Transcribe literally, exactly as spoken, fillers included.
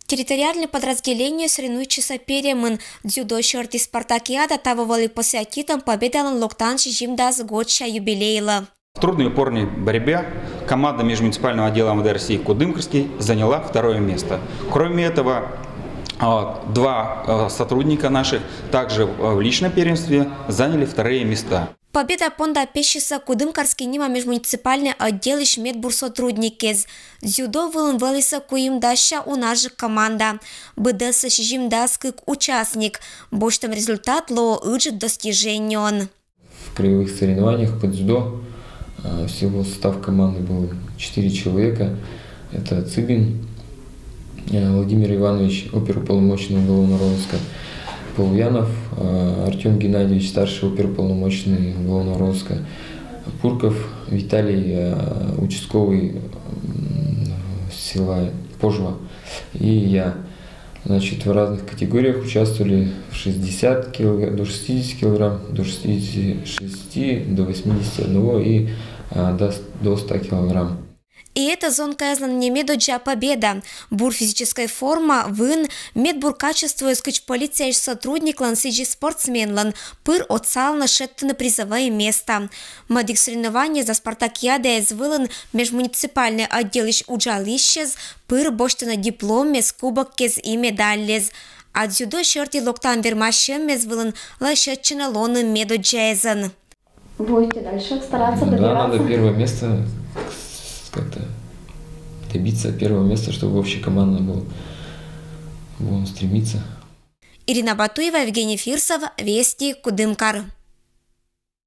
Территориальный подразделение соревнуйтчыса перемын. Дзюдо сьӧрті спартакиада таво вӧлі посвятитӧм Победалӧн локтан сизимдас годся юбилейлы. В трудной упорной борьбе команда межмуниципального отдела МВД России «Кудымкарский» заняла второе место. Кроме этого, а, два, а, сотрудника наших также в в личном первенстве заняли вторые места. Победа понда пессис Кудымкарский нима межмуниципальнӧй отделысь медбур сотрудниккез. Дзюдо вылын вӧліс куим дасся унажык команда. Быдӧн сизимдас кык участник. Босьтӧм результат лоӧ ыджыд достижениеӧн. В краевых соревнованиях по дзюдо, э, всего состав команды был четыре человека. Это Цыбин, э, Владимир Иванович, оперуполномоченный уголовного розыска, Полуянов, э, Артём Геннадьевич, старший оперуполномоченный уголовного розыска, Пурков Виталий, э, участковый, м, села Пожва, и я. Значит, в разных категориях участвовали в шестьдесят килограмм, до шестидесяти килограмм, до шестидесяти шести, до восьмидесяти одного и, а, до, до ста килограмм. И это зонкаяслӧн не медоддза победа. Бур физическӧй форма, вын, медбур качествоыс кыдз полицияысь сотрудниклӧн, сідзи спортсменлӧн пыр отсалӧны шедьтыны призовӧй места. Мӧдік соревнованиеяс да спартакиадаяс вылын межмуниципальнӧй отделысь уджалысьяс пыр босьтӧны дипломъяс, кубокъяс и медальяс. А дзюдо сьӧрті локтан вермасьӧмъяс вылын лӧсьӧдчӧны лоны медоддзаясӧн. Будете дальше стараться, да, добиваться? Надо первое место, с- как-то добиться первого места, чтобы общекомандно было. Будем стремиться. Ирина Батуева, Евгений Фирсов, Вести, Кудымкар.